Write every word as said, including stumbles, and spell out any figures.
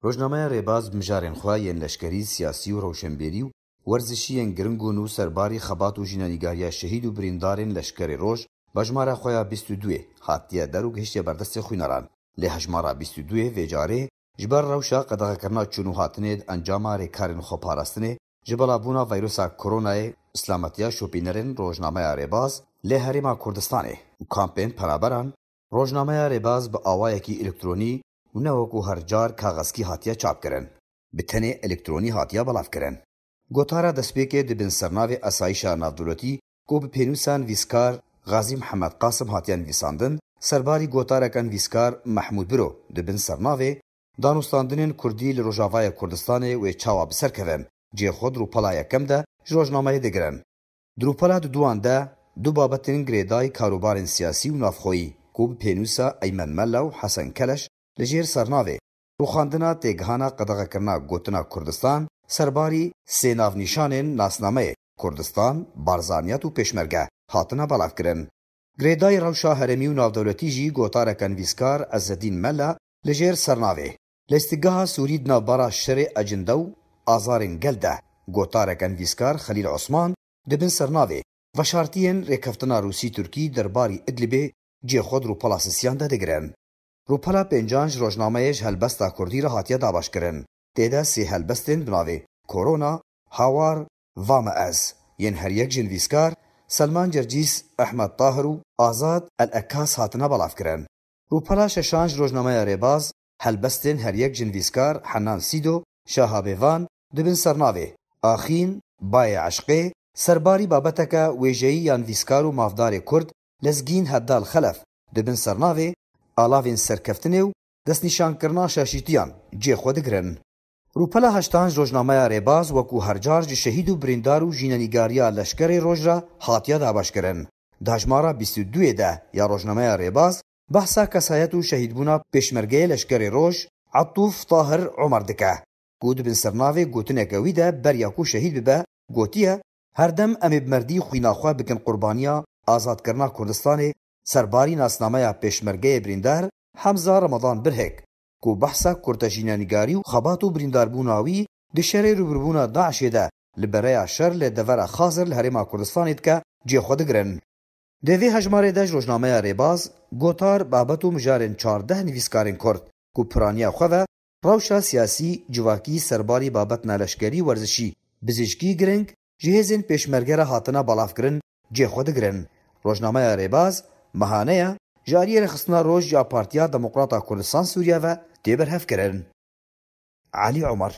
Rojnameya Rêbaz bi mijarên xwe yên leşkerî, siyasî û rewşenbîrî û werzişî yên giring û nû serbarî xebat û jînenîgariya şehîd û birîndarên leşkerê roj, bi hejmara xwe ya bîst û duyê hatiye der û gihiştiye ber destê xwîneran. Lê hejmara bîst û duyê vê carê ji ber rewşa qedexekirina çûn û hatinê di encama rêkarên xweparastinê ji belavbûna vîrusa koronayê, silametiya şopînerên Rojnameya Rêbaz lê Herêma Kurdistanê û kampên penaberan, Rojnameya Rêbaz bi awayekî elektronî û ne wekû her car kaxezkî hatiye çapkirin. Bi tenê elektronî hatiye belavkirin. Gotara destpêkê di bin sernavê Esayîşa Navdewletî ku bi pênûsa nivîskar Xazî Mihemed Qasim hatiye nivîsandin, serbarî gotareke nivîskar Mehmûd Biro di bin sernavê Danûstandinên Kurdî li Rojavayê Kurdistanê wê çawa bi ser kevin, cihê xwe di rûpela yekem de ji rojnameyê digirin. Di rûpela diduyan de du babetên girêdayî karûbarên siyasî û navxweyî ku bi pênûsa Eymen Mella û Hesen Keleş li jêr sernavê rûxandina têgihana qedexekirina gotina Kurdistan serbarî sê navnîşanên nasnameyê Kurdistan, Barzaniyet û Pêşmerge hatine belavkirin. Girêdayî rewşa herêmî û navdewletî jî gotareke nivîskar Ezzedîn Mela li jêr sernavê Lîstikgeha Sûrî di navbera şerê ecinde û azarên gel de, gotareke nivîskar Xelîl Osman di bin sernavê Veşartiyên rêkeftina Rûsî-Tirkî derbarî Idlibê cihê xwe di rûpela sisiyan de digirin. Rûpela pêncan ji rojnameyê ji helbesta kurdî re hatiye dabeşkirin. Tê de sê helbestên bi navê Korona, Hawar, Va me ez yên her yek ji nivîskar Selman Cercîs, Ehmed Tahir û Azad El Ekas hatine belavkirin. Rûpela şeşan ji rojnameya Rêbaz, helbestên her yek ji nivîskar Henan Sîdo, Şaha Bêvan, di bin sernavê Axîn, Bayê Eşqê, serbarî babeteke wêjeyî ya nivîskar û mafdarê Kurd Lezgîn Heddal Xelef, di bin sernavê Alavên Serkeftinê û destnîşankirina şaşîtiyan cihê xwe digirin. Rûpela heştan ji rojnameya Rêbaz wekû her car ji şehîd û birîndar û jînenîgariya leşkerê roj re hatiye dabeşkirin. Di hejmara bîst û duyê de ya rojnameya Rêbaz behsa kesayet û şehîdbûna pêşmergeyê leşkerê roj Etûf Tahir Omer dike, ku di bin sernavê gotineke wî de beriya ku şehîd bibe, gotiye, Her dem em ê bi merdî xwîna xwe bikin qurbaniya azadkirina Kurdistanê, serbarî nasnameya pêşmergeyê birîndar Hemza Remadan Birhek, ku behsa kurtejînenîgarî û xebat û birîndarbûna wî di şerê rûbirûbûna DAIŞê de li bereya şer li devera Xazir li Herêma Kurdistanê dike, cihê xwe digirin. Di vê hejmarê de ji rojnameya Rêbaz, gotar, babet û mijarên çardeh nivîskarên Kurd ku piraniya xwe ve rewşa siyasî, civakî, serbarî, babetna leşkerî, werzişî, bizîşkî giring ji hêzên pêşmerge re hatine belavkirin, cihê xwe digirin. Rojnameya Rêbaz, mehane ye, ji aliyê rêxistina roj ya Partiya Demokrata Kurdistan Sûriye ve tê berhevkirin. Elî Omer.